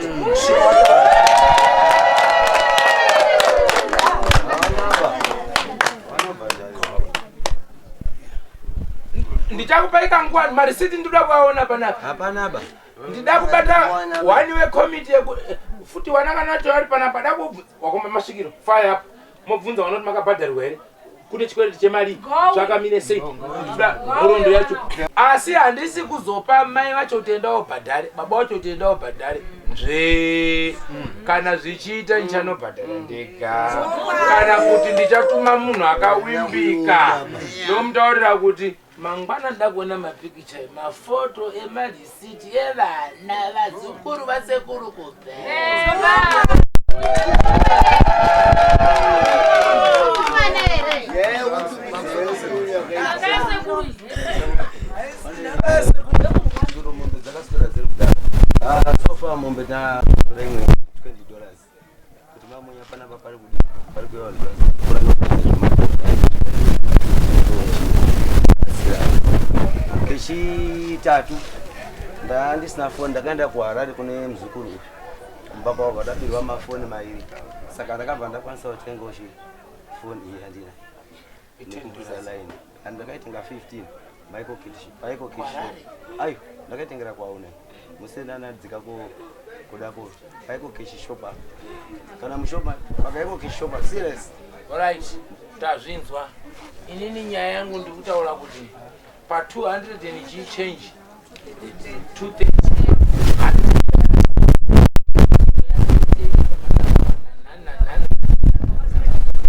Speaker 1: Ndichakupai kanguva, marisiti ndinoda kuaona panapa.
Speaker 5: Hapana ba.
Speaker 1: Ndida kubata one wekomiti yeku futi wana kana kuti vari panapa, da kubvunza wakoma masvikiro fire up, mobvunza vanoti makabhadharirwa here, kune chikwereti chemari, zvakamire sei. Ndikuda nhoroondo yacho, asi handisi kuzopa mai vacho kuti enda wobhadhare, baba vacho kuti enda wobhadhare nzvee. Kana zvichiita, ndichanobhadhara ndega, kana kuti ndichatuma munhu akawimbika, ndomutaurira kuti mangwana nda kuona mapikicha emafoto emarisiti evana vazukuru vasekuru kupera.
Speaker 5: Mombe dzakaswera dziri kudaro. Ah, so far mombe tatora imwe 20 dollars. Kuti mamunya panapa pari kudi pari kuya vanhu kuranga kechitatu ndandisina foni ndakaenda kuharare kune muzukuru uyu kumba kwavo vadabirwa mafoni mairi saka ndakabva ndakwanisa kutengawo chi foni iyi yandina nekukwisa line and ndakaitenga 15 Michael Kish Michael Kish ayo ndakaitengera kwaune musena anadzika ko kuda ko Michael Kish shop apa kana mushopa pakaiko Kish shop serious.
Speaker 1: Alright, tazvinzwa. Inini nyaya yangu ndikutaura kuti pa 200 and chi change 230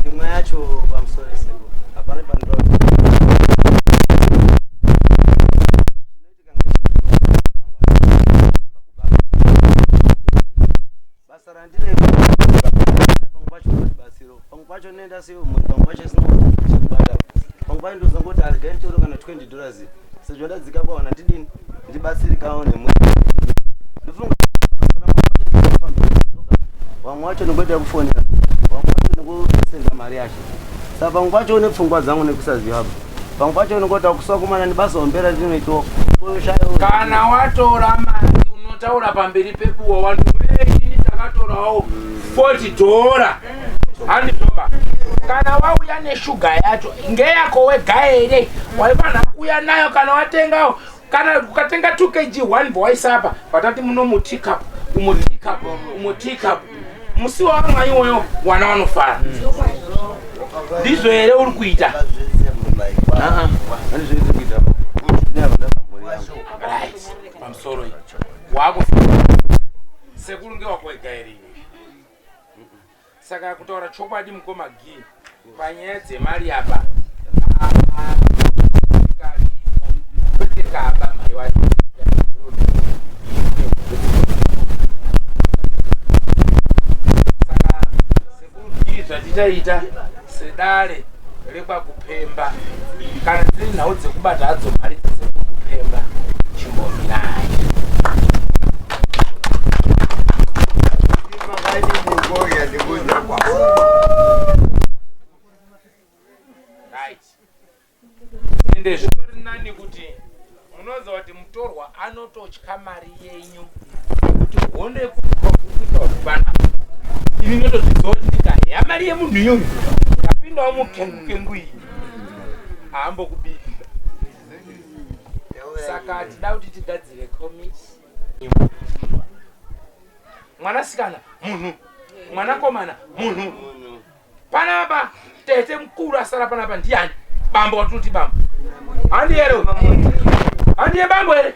Speaker 5: imwe yacho pamusoro sekuru hapana panoda basa randinoita pamwe pacho batsiro pamwe pacho ndinoenda sei mhuri pamwe pacho isina chekubata pamwe pacho ndozongoti arega nditoro kana 20 dollars sezvo ndadzika kwawana ndidini ndibatsirikawo nemhuri ndofunga vamwe wacho ndingoita kufonera vamwe wacho ndingosenda mari yacho saka pamwe pacho une pfungwa dzangu nekusaziva apa pamwe pacho unongota kusakumana nebasa hombe randinoitawo
Speaker 1: kana watora mari unotaura pamberi pebuwa wanhu ini takatorawo 40 dhora handizvoba kana wauya neshuga yacho ngeyako wega here waifanira kuuya nayo kana watengawo kana ukatenga 2 kg 1 bwaisa apa vatati muno muteacup umo teacup umo teacup musi wawamwa iwoyo wana wanofara ndizvo here uri kuita right pamusoro iyi waku sekuru ngewako wega here iwe Saka kutaura chokwadi mukoma Gee panyaya dzemari apa kwete kaba mai wacho saka sekuru Gee zvatichaita sedare rekwakupemba kana dziri nhau dzekubata hadzo mari dzasekuru kupemba chimbomirai right ende zvitori nani kuti munoziva kuti mutorwa anototya mari yenyu kuti hondo yekuita panapa ini ndotozviziva kuti ndikaheya mari yemunhu iyoyo ndapindawo mukengu kengu iyi haambokubiri saka tida kuti tigadzire komiti mwanasikana munhu mwanakomana munhu panapa tete mukuru asara panapa ndiyani bambo watinoti bambo handi here handiye bambo here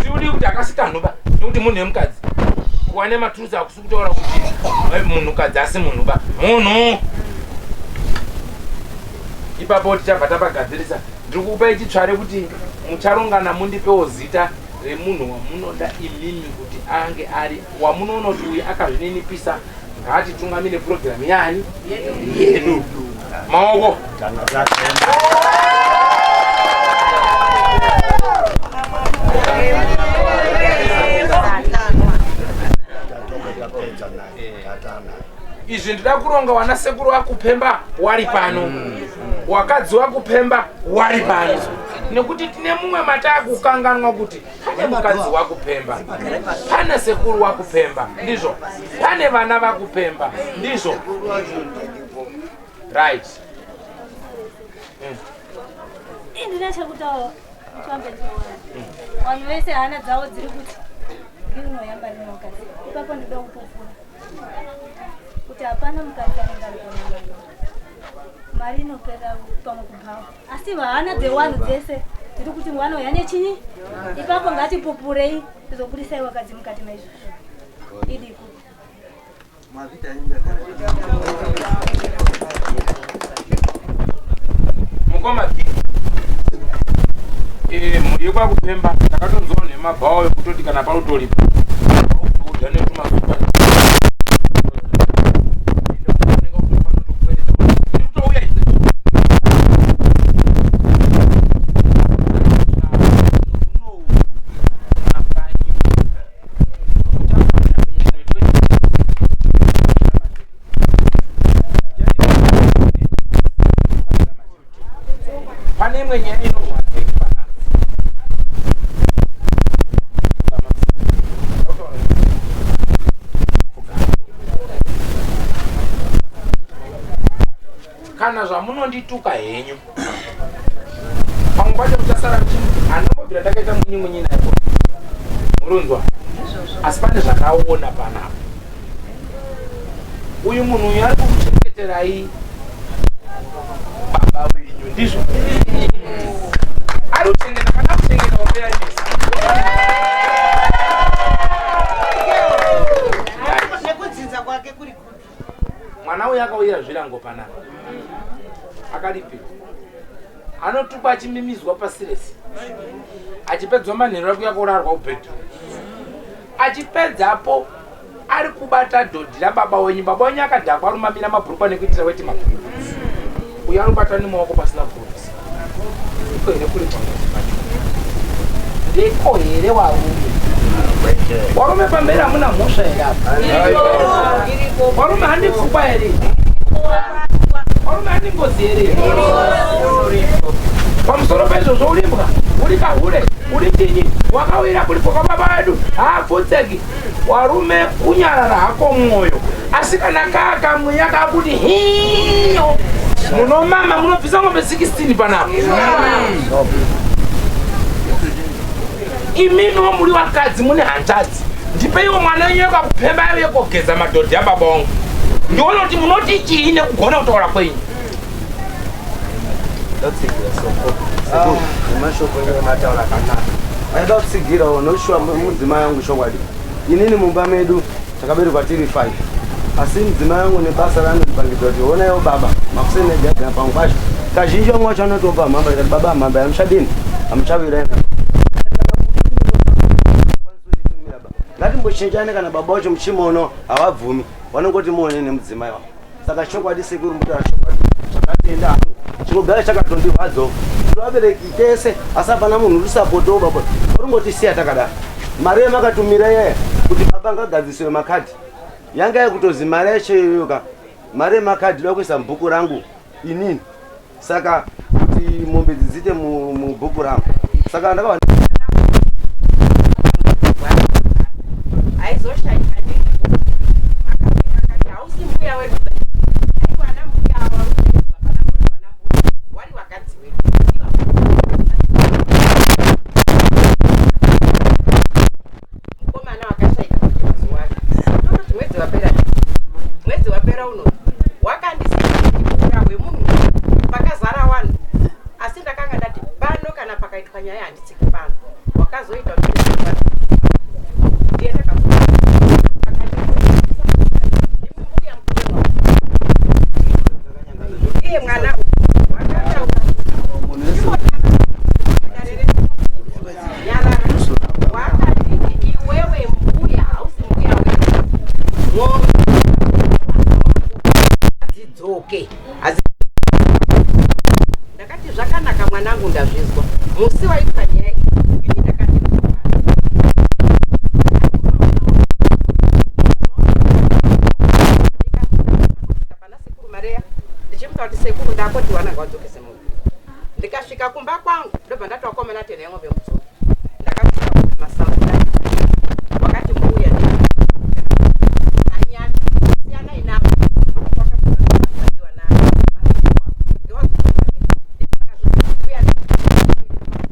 Speaker 1: siudi kuti akasikanhuba nekuti munhu yemukadzi kuva nematurusi akusi kutaura kuti munhukadzi asi munhuba munhu ipapo tichabva tapagadzirisa ndiri kukupai chitsvare kuti mucharongana mundipewo zita remunhu wamunoda imimi kuti ange ari wamunoona kuti uyu akazvininipisa ngaatitungamire purogiramu yani yedu maoko izvi ndida kuronga wana sekuru wakupemba wari pano wakadzi wakupemba wari pano nekuti tine mumwe mataakukanganwa kuti pane mukadzi wakupemba pane sekuru wakupemba ndizvo pane vana vakupemba ndizvo right
Speaker 10: Ndine chekutaura vanhu vese hana dzavo dziri kuti ndinoyamba ndinokadzi ipapo ndinoda kupupura kuti hapana mukadzi anenge ari mari inopera pamwe kubhawa asi hana dzewanhu dzese dziri kuti mwana uyu ane chinyi ipapo ngatipupurei tizobudisai wakadzi mukati maizvozvo idiko
Speaker 1: mukoma eh, mhuri Mhuri yekwakupemba ndakatonzwawo nemabhawa ekutoti kana parutolipa wakutoudya netumasupa. Pane imwe nyaya inorwadza iri panapa. Kana zvamunondituka henyu pamwe pacho muchasara muchiti handambobvira ndakaita munyi munyi naye murunzwa, asi pane zvandaona panapa. Uyu munhu uyu ari kukuchengeterai baba wenyu, ndizvo ari kuchengeta. Kana kuchengeta wamboyanisa
Speaker 8: nekudzidza kwake kuri kupi?
Speaker 1: Mwana uyu akauya zvirango panapa, akaripirwa, anotukwa achimimizwa pasi rese, achipedzwa manheru akuya kurarwa kubhedha, achipedzapo ari kubata dhodhi rababa wenyu. Baba wenyu akadhakwa, arumamira mabhurukwa nekuitira weti mabhurukwa. Uyo arubata nemaoko pasina bhurukwa. Ndiko here kuri pangozi pacho? Ndiko here warume? Warume pamberi hamuna mhosva here apa? Warume handi pfungwa here? Warume handi ngozi here? Pamusoro paizvozvo uri mbwa, uri kahure, uri chinyi, wakawira kuripo kwababa vedu haapfutseki. Warume kunyarara hako mwoyo, asi kana kaa kamweya kakuti hiyo, munomama munobvisa ng'ombe 16 panapa. Imimiwo muri vakadzi mune hanzvadzi, ndipeiwo mwana wenyu wekakupemba yave kogeza madhodhi ababa wangu, ndione kuti munoti chii nekugona kutaura kwenyu.
Speaker 5: Ndotsigira soko sekuru nemashoko enyu emataura akanaka. Aida kutsigirawo noshuwa mudzimai wangu chokwadi. Inini mumba medu takaberekwa tiri 5, asi mudzimai wangu nebasa raanondipangidza kuti honaiwo baba makuseni negadhina pamwe pacho kazhinji vamwe vacho vanotomba mhamba. Ndikati baba mhamba yamuchadini hamuchawira, ngatimbochinjane. Kana baba wacho muchimono havabvumi, vanongoti muone nemudzimai wavo. Saka chokwadi sekuru mutaura chokwadi, zvakatenda hangu chinogara chakatondirwadzawo. Tiri vabereki tese, asi hapana munhu urisapotowo. Baba varingotisiya takadaro. Mari yamakatumira iyaya kuti baba ngagadzisiwe makadhi yanga yakutozi mari yacho iyoyo ka, mari yemakadhi da kuisa mubhuku rangu inini, saka kuti mombe dzidzite mubhuku rangu, saka ndakava
Speaker 8: Aizoshayika ndiripo. Akati hausi mbuya wedu, aiwa ana mbuya ava panapa, vana mbuya wari wakadzi wedu. Mukomana wakashaika mazuva ake tototi mwedzi wapera, mwedzi wapera uno wakandisiura hwemunhu pakazara vanhu, asi ndakanga ndati pano kana pakaitwa nyaya handitsiki pano. Wakazoita kuti ndiye ndakabuda akati ndimbuya mukuru wangu. Iye mwana wakataura nyarara, wakatiti iwewe mbuya hausi mbuya wedu, ng'ombe dzidzoke. Ndakati zvakanaka mwanangu, ndazvizwa. Musi waitwa nyaya iyi ini ndakati pana sekuru Mareya ndichimuta kuti sekuru ndakoti wana ngawadzokese mombe. Ndikasvika kumba kwangu ndobva ndati wakomana tena yeng'ombe mudzoke. Ndakasvika masango wakati mbuya anyati siyanai navo. Kwakadiwa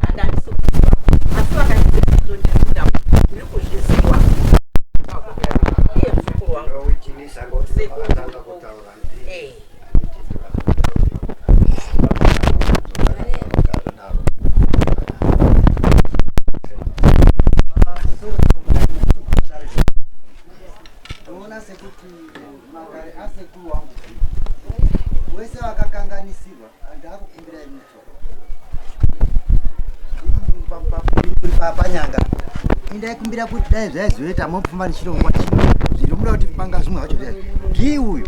Speaker 8: handandisi kuziva, asi vakati izvo ndiri kuda ndiri kuzviziva iye muzukuru wangu sekuru. Eh.
Speaker 12: Ndinoona sekuti makare asekuru wangu wese vakakanganisirwa, handaakukumbirai mutsoro. panyanga indaikumbira kuti dai zvaizoita mopfumba nechirongwa zviri muda kuti panga zvimwe zvacho zviya gii uyu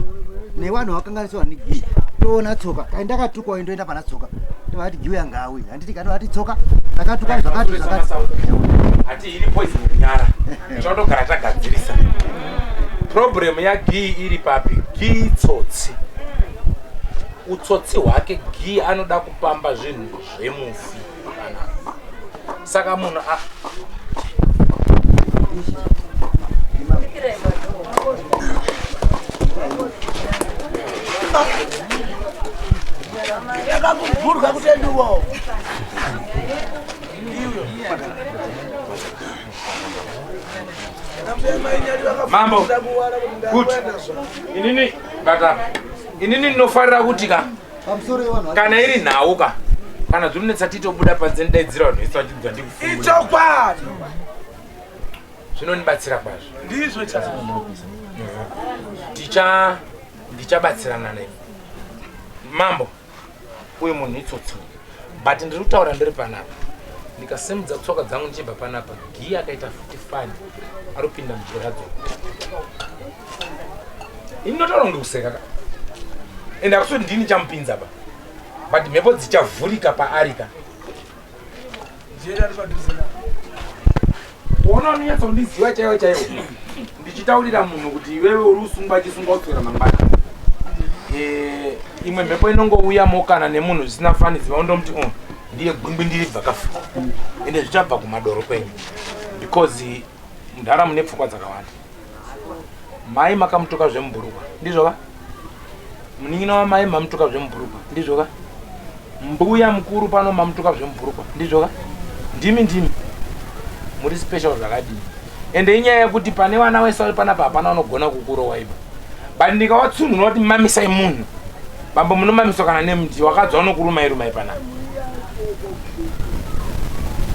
Speaker 12: nevanhu vakanganiswa negii toona tsoka kai ndakatukwa uyu ndoenda pana tsoka tovati gii uya ngauyi handiti katovati tsoka ndakatukwa zvakati zvakati
Speaker 1: hati iri poison kunyara tinotogara tagadzirisa problem yagii iri papi gii tsotsi utsotsi hwake gii anoda kupamba zvinhu zvemufi panapa saka munhu a
Speaker 2: yakakubvurwa kutendiwo
Speaker 1: mambo kuti inini bata inini ndinofarira kuti ka kana iri nhau ka kana zvinonetsa titobuda panze ndidaidzira vanhu vese vachibva
Speaker 2: ndikuichokwadi
Speaker 1: zvinondibatsira kwazvo
Speaker 2: ndizvo
Speaker 1: ticha ndichabatsirana nemi mambo uyu munhu itsotsi but ndiri kutaura ndiri panapa ndikasimudza tsoka dzangu ndichibva panapa giya akaita futi fani arikupinda mujeri adzoka ini ndotaura kunge kuseka ka ende akusi kuti ndini chamupinza ba but mhepo dzichavhurika paari ka Ona unonyatsa kundiziva chaiwo chaiwo ndichitaurira munhu kuti iwewe uri usungwa achisungwa kudzokera mangwana. Eh, imwe mhepo inongouya mokana nemunhu zvisina fani ziva undomuti oh, ndiye gwingwi ndiri bvakafa ende zvichabva kumadoro kwenyu because mudhara mune pfungwa dzakawanda. Mai makamutuka zvemubhurukwa ndizvo ka? Munin'ina wamai mamutuka zvemubhurukwa ndizvo ka? Mbuya mukuru pano mamutuka zvemubhurukwa ndizvo ka? Ndimi ndimi muri special zvakadii? Ende inyaya yekuti pane vana wese vari panapa hapana vanogona kukurowa ipa but ndikawatsunhura kuti mamisai munhu bambo munomamiswa kana nemuti wakadzwa unokurumai rumai panapa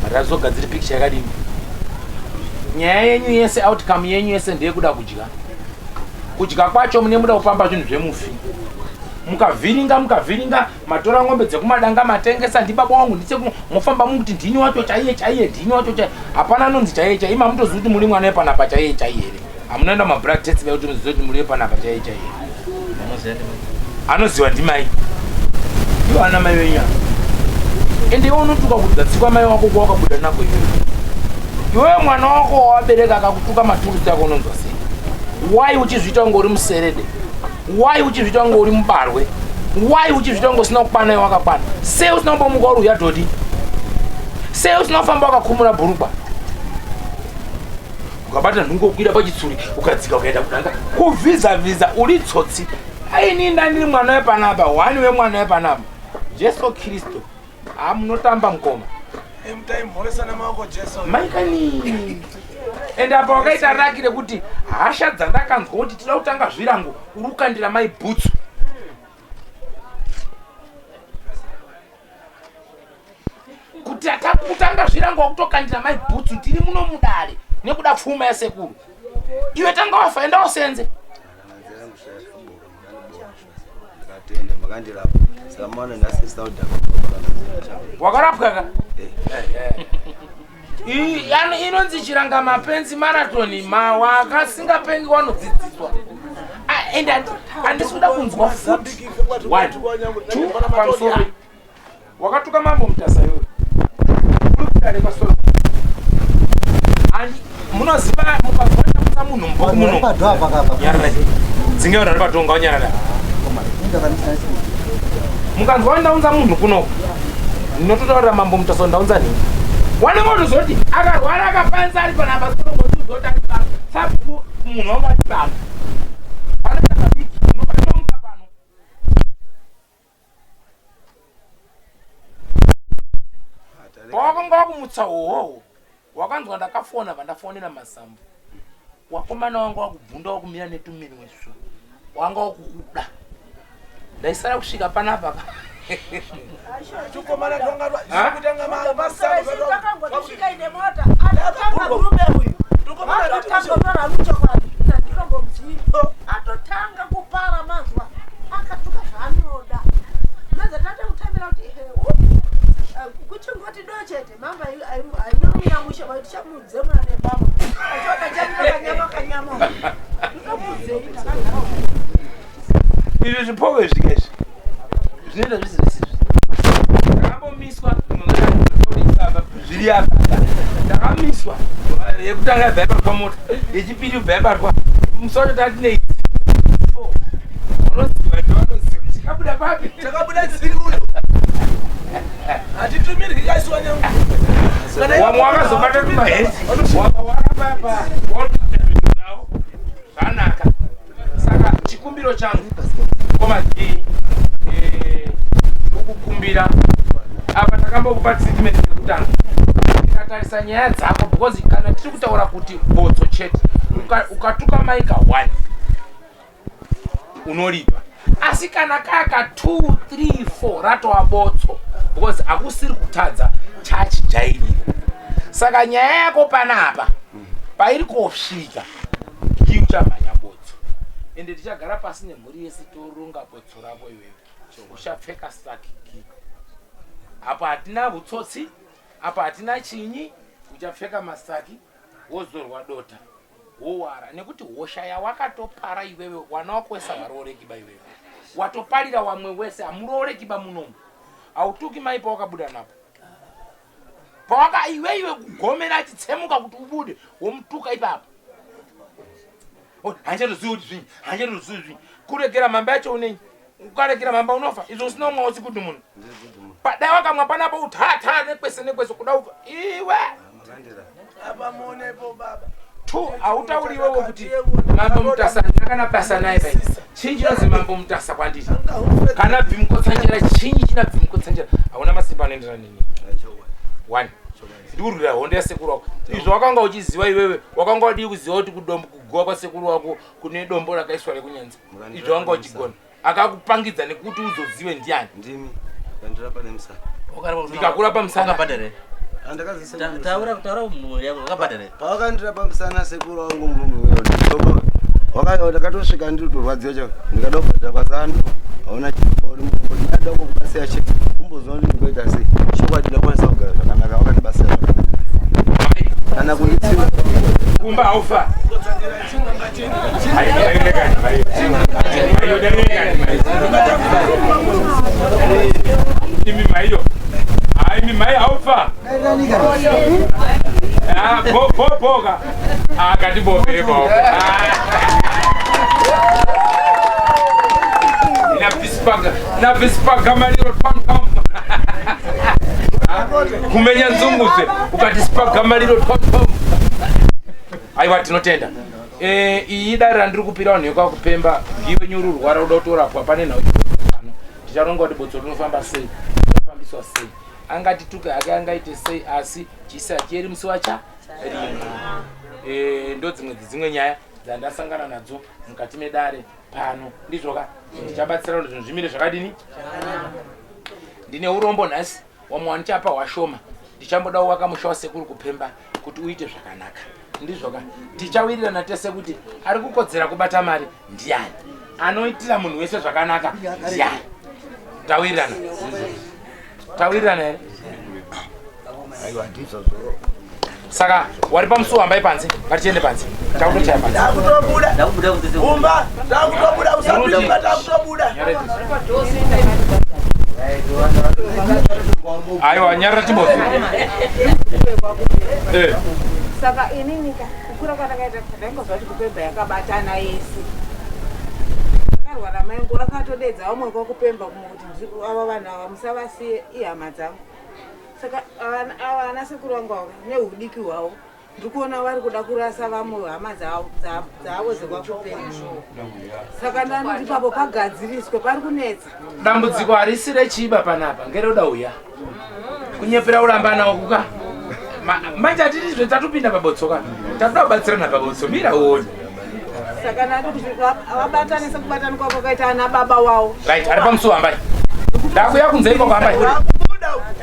Speaker 1: matazogadziri picture yakadini nyaya yenyu yese outcome yenyu yese ndeyekuda kudya kudya kwacho mune muda kufamba zvinhu zvemufi mukavhiringa mukavhiringa matora ng'ombe dzekumadanga matengesa ndibaba wangu ndiseku mofamba mukuti ndini wacho chaiye chaiye ndini wacho chaiye hapana anonzi chaiye chaiye mamutozivi kuti muri mwana wepanapa chaiye chaiye here hamunoenda mablood test kuti muzive kuti muri wepanapa chaiye chaiye anoziva ndimai ivo ana mai venyu ava ende iwe unotuka kudzatsikwa mai wako kwawakabuda nako iwewe iwewe mwana wako wawabereka akakutuka maturusi ako unonzwa sei why uchizviita kunge uri muserede why uchizviita kunge uri mubarwe why uchizviita kunge usina kukwana iwe wakakwana sei usina kumbomuka uri uya dhodhi sei usina kufamba wakakhumura bhurukwa ukabata nhungo ukwira pachitsuri ukadzika ukaenda kudanga kuvhiza vhiza uri tsotsi aini ndandiri mwana wepanapa one wemwana wepanapa jesu kristu ha munotamba mukoma maikani and apa wakaita raki rekuti hasha dzandakanzwa kuti tida kutanga zvirango uri kukandira mai bhutsu kuti atakutanga zvirango wakutokandira mai bhutsu ndiri muno mudare nekuda pfuma yasekuru iwe tanga wafa enda usenze wakarapwa ka eh. Inonzi chiranga mapenzi marathon mawakasingapengi wanodzidziswa and handisi kuda kunzwa futi one two pamusoro wakatuka mambo mutasa iwe uri kudare kwasoro munoziva mukazwa munhu mubhuku muno nyarara dzinge vanhu vari patonga wanyarara mukanzwa ndaunza munhu kuno ndinototaurira mambo mutaso ndaunza nhingi wanenge utozoti akarwara akapanza ari panapa sonogotiuzoti ari pano sabhuku munhu wanga ari pano panoita padiki unopatonga pano pawakanga wakumutsa hohoho wakanzwa ndakafona vandafonera masambo wakomana wanga wakubvunda wakumira netuminwe su wanga wakukuda ndaisara kusvika panapa ka
Speaker 11: atotanga kupara mazwa akatuka zvaanoda maza tate kutambira kuti kuchingoti do chete mamba
Speaker 1: Izvi zvipoko izvi ka izvi zvinoita zvisi zvisi izvi. Ndakambomiswa zviri apa. Ndakamiswa yekutanga yabva yabatwa mota, yechipiri yobva yabatwa. Musi wacho tati nei? Unoziva ndovanoziva. Chakabuda papi?
Speaker 2: Chakabuda dzisiri uyo. Hatitumirwi kaisiwa nyangu.
Speaker 1: Wamwe wakazobata tumahesi. Wakawara papa. Zvanaka. Saka chikumbiro changu komazii eh, ndikukumbira apa takambokupa treatment yekutanga tikatarisa nyaya dzako because kana tiri kutaura kuti botso chete ukatuka maika one unoripa asi kana kaka 2 3 4 ratova botso because hakusiri kutadza chachijairira saka nyaya yako panapa pairi kosvika iye uchamhanya botso ende tichagara pasi nemhuri yese toronga botso rako iwewe uchapfeka saki apo hatina utsotsi apo hatina chinyi uchapfeka masaki wozorwa dota wowara nekuti hosha yawakatopara iwewe wana wako wese havaroorekiba iwewe watoparira wamwe wese hamurooreki munomu hautuki mai pawakabuda napo pawaka iwe iwe kugomera achitsemuka kuti ubude womutuka ipapo oh, handichatozivi kuti zvinyi handichatozivi zvinyi kuregera mhamba yacho unenyi ukaregera mhamba unofa izvo usina umwa usi kuti munhu padai wakamwa panapo utata nekwese nekwese kuda ufa iwe Two, hautauri iwewe kuti mambo mutasa handina kana basa naye pai chinyi chinonzi mambo mutasa kwandiri kana bvimukotsanjera chinyi china bvimukotsanjera hauna masimba anoenderana neni one ndikurwira hondo yasekuru wako izvo wakanga uchiziva iwewe wakanga wadii kuziva kuti kugowa kwasekuru wako kune dombo rakaiswa rekunyanza izvo wanga uchigona akakupangidza nekuti uzozive ndiani
Speaker 5: ndimi kandirapa nemusana
Speaker 1: ndikakurapa musana
Speaker 5: Taura taura mhuri yako wakabhadhara pawakandirapa musana sekuru wangu murume uyo ndakatosvika ndiri kutorwadziwa chako ndikada kubhadhara kwazandu hauna chindada kukubatsira chete umboziva kuti ndingoita sei chokwadi ndakwanisa kugara zvakanaka wakandibatsira zvakanaka kana kunditsiura
Speaker 1: kumba haufa imi maiyo imi mai haufa boboka akatibopere maoko nabvisipagamariro twamtwam kumenya nzunguzve ukati sipagamariro twamtwam aiwa tinotenda eh, iyi idare randiri kupira vanhu vekwakupemba giwe nyuru rwara uda kutorapwa pane nhau pano ticharonga kuti botso rinofamba sei rinofambiswa sei angatituke hake angaite sei asi chisi hachieri musi wacha rimwe eh, ndo dzimwe dzedzimwe nyaya dzandasangana nadzo mukati medare pano ndizvoka tichabatsira kuti zvinhu zvimire zvakadini ndine urombo nhasi wamwe wandichapa hwashoma ndichamboda kuvaka musha wasekuru kupemba kuti uite zvakanaka ndizvoka tichawirirana tese kuti ari kukodzera kubata mari ndiani anoitira munhu wese zvakanaka ndiani tawirirana tawirirana here
Speaker 6: Aiwa ndizvozvo.
Speaker 1: Saka wari pamusuwo hambai panze ngatiende panze takutochaya panze.
Speaker 2: Takutobuda. Umba, takutobuda usapinda takutobuda.
Speaker 1: Aiwa nyarara timbozi. Eh.
Speaker 8: Saka inini ka kukura kwandakaita ndaingozwa kuti kupemba yakabatana yese. Akarwara mai angu akatodedza vamwe kwakupemba kumwe kuti ava vanhu ava musavasiye ihama dzangu. Saka ava ana sekuru vangu ava nehudiki hwavo ndiri kuona vari kuda kurasa vamwe hama dzavo dzekwakupenyu. Saka ndanoti ipapo pagadziriswe pari kunetsa.
Speaker 1: Dambudziko harisi rechiba panapa ngeroda uya kunyepera kuramba nawo kuka manje hatiti zve tatopinda pabotso ka tatoda kubatsirana pabotso mira uone
Speaker 8: saka nati kuti vabatane sekubatana kwavo kwakaita ana baba wavo
Speaker 1: right ari pamusuwo hambai ndakuya kunze ikoko hambai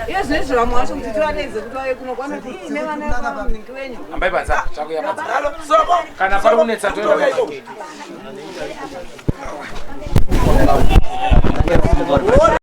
Speaker 8: iye zvino izvi vamwe vacho kuti tivadeedze kuti vauye kuno kwanoti ii nevana vemunhingi wenyu
Speaker 1: hambai panze apa takuya panze kana pari kunetsa toenda pamagedhi.